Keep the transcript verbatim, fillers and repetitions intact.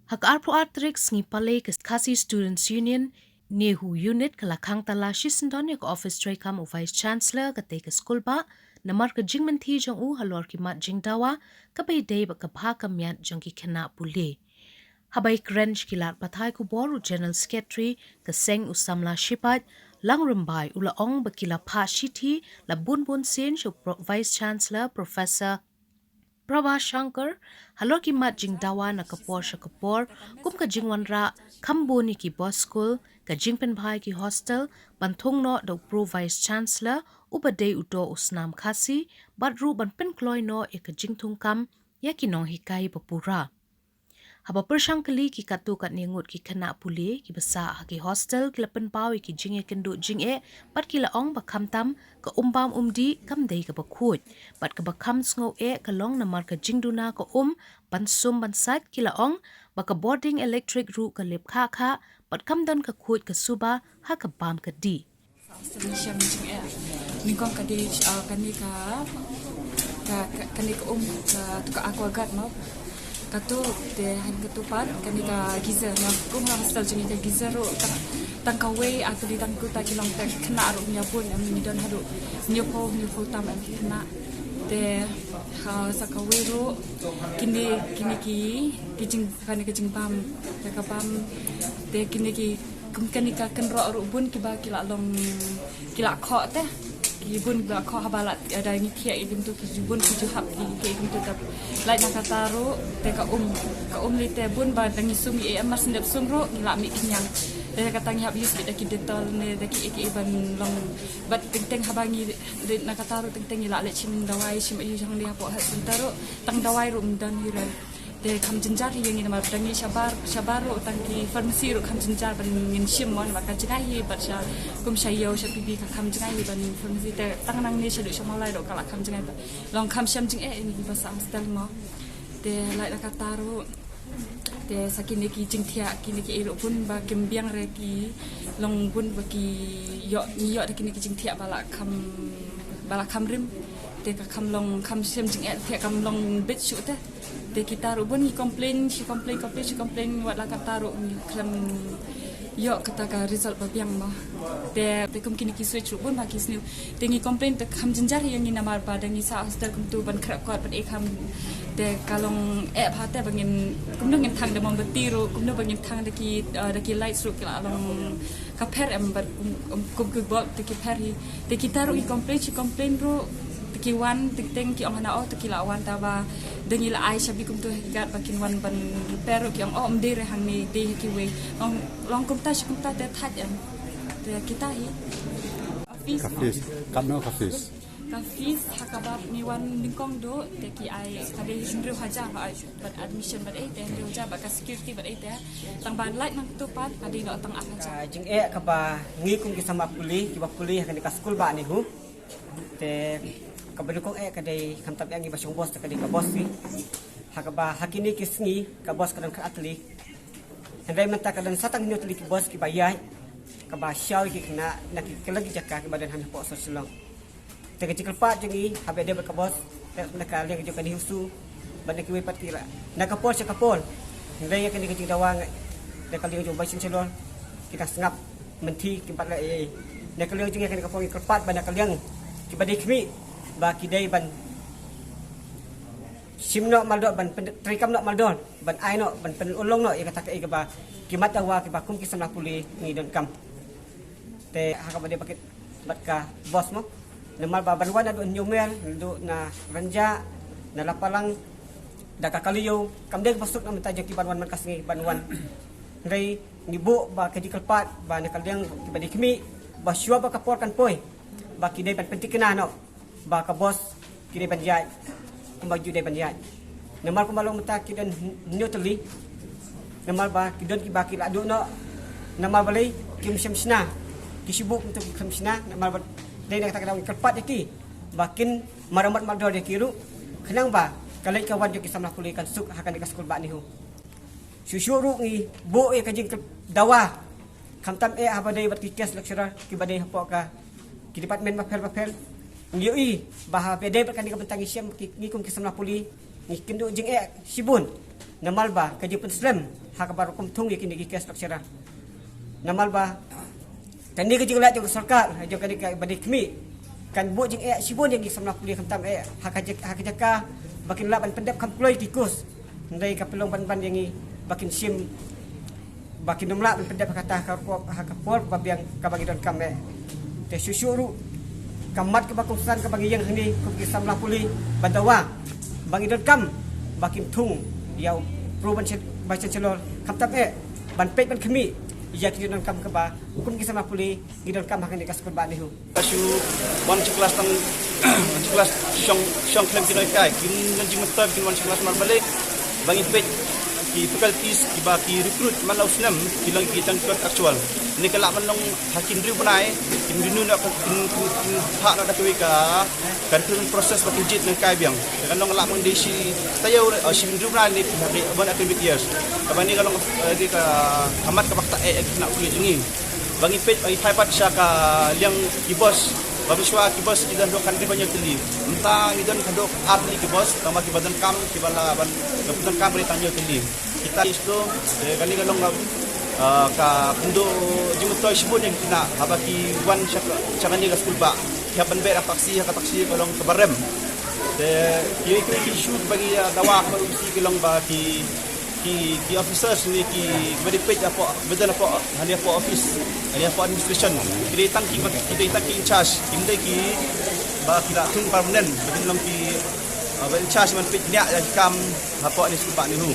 Ha ka arphew ar tarik Sngi Palei, ka Khasi Students Union, NEHU Unit, ka la khang tala shisyndon ïa ka office treikam u Vice Chancellor, katei ka skulbah, namar ka jingmynthi jong u halor ki mat jingdawa kaba ïadei bad ka bha ka miat jong ki khynnah pule. Haba ïakren sha ki lad pathai khubor, u General Secretary ka seng, u Samla Shipaid Langrymbai, u la ong ba ki la phah shithi la bun bun sien sha u Pro-, Vice Chancellor Professor Prabha Shankar halor ki mat jingdawa na ka por sha ka por, kum ka jingwanrah kham bun ïa ki bus skul, ka jingpynbha ïa ki hostel, ban thung noh da u Pro Vice Chancellor uba dei u doh u snam Khasi, bad ruh ban pynkloi noh ïa ka jingthungkam ïa ki nonghikai ba pura. Haba pyrshang kylli, ki katto katne ngut ki khynnah pule kiba sah ha ki hostel ki la pynpaw ïa ki jingïakynduh jingeh, bad ki la ong ba khamtam ka um bam um dih kam dei kaba khuid, bad kaba kham sngew eh ka long namar ka jingduna ka um ban sum ban sait. Ki la ong ba ka bording electric ruh ka lip khah khah, bad kam don ka khuid ka suba ha ka bam ka dih. Sa sien shem jingeh. Nyngkong ka dei, ah, kane ka, ka, ka, kane ka um, ka, tu ka aqua guard mo. Kato te, han kato pat, kane ka geyser mo. Kum ha hostel jong ngi ka geyser ruh tang, tang kawei, ah, ka dei tang kata ki long te khynnah ruh ngi ïa bun, em, ngi don haduh hynñiewphew, hynñiewphew tam em khynnah. Te, ha, sa kawei ruh, kine, kine ki, ki jing, kane ka jingbam, ka, ka bam, te kine ki Kum kane ka kynroh ruh bun kiba ki la long, ki la khoh te. Ki bun kiba la khoh haba la, eh, da ngi thiah ïa ki kumto, ki ju bun ki ju hap ki, ki kumto. Te lait na kata ruh te ka um, ka um lei te bun ba da ngi sum ïa, eh, mar syn dep sum ruh ngi la mih khñiang. Te kata ngi hap use beit da ki Dettol ne da ki, eh, ki ban long. Bad teng teng haba ngi leit na kata ruh teng teng ngi la leit shim dawai, shim ïa u jong ngi hapoh health center ruh, tang dawai ruh ym don hi ruh. Te kham jynjar hi ïa ngi namar da ngi shabar, shabar ruh tang ki pharmacy ruh kham jynjar ban ngin shim mo, namar ka jngai hi bad sha kum sha ïew sha P B ka kham jngai hi ban pharmacy, te tang nangne shaduh sha Mawlai ruh ka la kham jngai bad long kham shem jingeh ïa ngi ba sah hostel mo. Te lait na kata ruh te sa kine ki jingthiah, kine ki ei ruh bun ba kim biang re ki long bun ba ki ïoh, ngi ïoh da kine ki jingthiah ba la kham, ba la kham rim. Te ka kham long kham shem jingeh, te kam long bit shuh te. Te kita ruh bun ngi complain, shi complain, complain, shi complain, wat la kata ruh ngi khlem ïoh kata ka result ba biang mo. Te, te kum kine ki switch ruh bun ba ki sniew. Te ngi complain te kham jynjar ïa ngi namar ba da ngi sah hostel kumto ban khreh kot ban ei kham. Te ka long eh bha te ba ngin kumno ngin thang da mombati ruh, kumno ba ngin thang da ki, eh, da ki lights ruh ki la long ka pher em bad kum, kum, kum ki bulb te ki pher hi. Te kita ruh ngi complain, shi complain ruh te ki wan, teng teng ki ong hana oh te ki la wan, ta ba da ngi la ai shabi kumto ha ki guard ba kin wan ban repair ruh ki ong oh ym dei re hangne, dei ha kiwei. Ong long kumta shi kumta te thait em. Te kita hi. Ka fees. Ka fees. Katno ka fees? Ka fees ha kaba ngi wan nyngkong duh te ki ai ka dei hynriew hajar ba ai bad admission bad ei te hynriew hajar bad ka security bad ei te. Tang ban lait nangto pat ka dei noh tang ar hajar. Ka jingeh kaba ngi kum ki samla pule kiba pule ha kane ka skulbah NEHU. Te kaba nyngkong eh ka dei khamtam eh ngi ba shong bos te ka dei ka bos hi. Ha kaba ha kine ki sngi ka bos ka dang khat tylli. Hynrei mynta ka don sa tang hynñiew tylli ki bos kiba ïaid, kaba shaw ïa ki khynnah na ki kylleng ki jaka kiba don hapoh sor Shillong. Te ka jingkyrpad jong ngi haba ïadei bad ka bos, te na ka liang jong ka NEHUSU bad na kiwei pat ki la, na ka por sha ka por. Hynrei ïa kane ka jingdawa na ka liang jong u Vice Chancellor, ki dang sngap mynthi, kim pat leh ei ei. Na ka liang jong ngi ha kane ka por ngi kyrpad ba na ka liang kiba dei khmih ba ki dei ban shim noh mardor, ban pyn-, treikam noh mardor, ban ai noh, ban pynurlong noh ïa kata kaei kaba ki mat dawa kiba kum ki samla pule ngi donkam. Te ha kaba dei ba kit bad ka bos mo. Namar ba ban wan naduh Hynñiewmer, naduh na Rynjah, na Lapalang, da ka Kalio, kam dei kaba suk na mynta jong ki ban wan man ka sngi ban wan. Hynrei ngi buh ba ka jingkyrpad ba na ka liang kiba dei khmih ba shuwa ba ka por kan poi ba ki dei ban pynthikna noh ba ka bos ki dei ban ïaid kumba ju dei ban ïaid. Namar kumba long mynta ki don hynñiew tylli. Namar ba ki don kiba ki la duh noh. Namar balei kim shym shna. Ki shu buh kumto kim shna. Namar ba dei na kata ka daw ngi kyrpad ïa ki ba kin maramat mardor ïa ki ruh. Khnang ba ka leit ka wan jong ki samla pule kan suk ha kane ka skulbah NEHU. Shuh shuh ruh ngi buh ïa ka jingdawa. Khamtam eh haba dei bad ki guest lecturer kiba dei hapoh ka ki department bapher bapher. Ngi ïohi ba haba dei bad kane ka bynta ngi shem ki, ngi kum ki samla pule Ngi kynduh jingeh shibun namar ba ka jingpynslem ha kaba rukom thung ïa kine ki case lecturer. Namar ba kane ka jingleh jong ka sorkar jong kane kaba dei khmih kan buh jingeh shibun ïa ngi samla pule, khamtam eh ha ka jaka, ha ka jaka ba kin lah ban pyndep kham kloi ki course. Hynrei ka pynlong ban ban ïa ngi ba kin shim, ba kin ym lah ban pyndep ha kata ka rukom, ha ka por ba biang kaba ngi donkam eh. Te shuh shuh ruh ka mat kaba kongsan kaba ngi ïeng hangne kum ki samla pule ban dawa ba ngi donkam ba kin thung ïa u Pro Vice Chancellor, khamtam eh ban peit ban khmih ïa ki jingdonkam kaba kum ki samla pule ngi donkam ha kane ka skulbah NEHU. Ka shu wan sha klas tang, wan sha klas shong, shong khlem ki nonghikai, kin don jingmyntoi kin wan sha klas mar balei. Ba ngin peit ki faculties kiba ki recruit man la u snem ki long ki tang contractual. Kane ka lah ban long ha ki hynriew bnai kin renew noh, kin, kin, kin phah noh da kawei ka, ka recruitment process ba kin jied nonghikai biang. Te kan long lah ban dei shi taïew, eh, shi hynriew bnai ne ki ha ki one academic years. Kaba ne ka long, eh, dei ka mat kaba ktah eh, eh, ki khynnah pule jong ngi. Ba ngi peit, ba ngi phai pat sha ka liang ki bos. Ba mynshuwa ki bos ki don haduh khathynriew ba hynñiew tylli. Mynta ngi don haduh ar tylli ki bos, tangba kiba donkam, kiba lah ban, kiba donkam ka dei tang hynñiew tylli. Kita isto, eh, kane ka long, eh, ka pynduh jingmyntoi shibun ïa ki khynnah haba ki wan sha ka, sha kane ka skulbah. Ki hap ban beh ha taxi, ha ka taxi ka long kaba rem. Te ki, ki, ki issue kiba ngi, eh, dawa ha ka OBC ki long ba ki ki, ki officers ne ki, kiba dei peit hapoh, kiba don hapoh, hangne hapoh office, hangne hapoh administration. Ki dei tang ki, ki dei tang ki in charge, kim dei kiba ki la thung permanent, ba kin long ki, uh, ba in charge ban peit bniah ïa ki kam hapoh ne skulbah NEHU.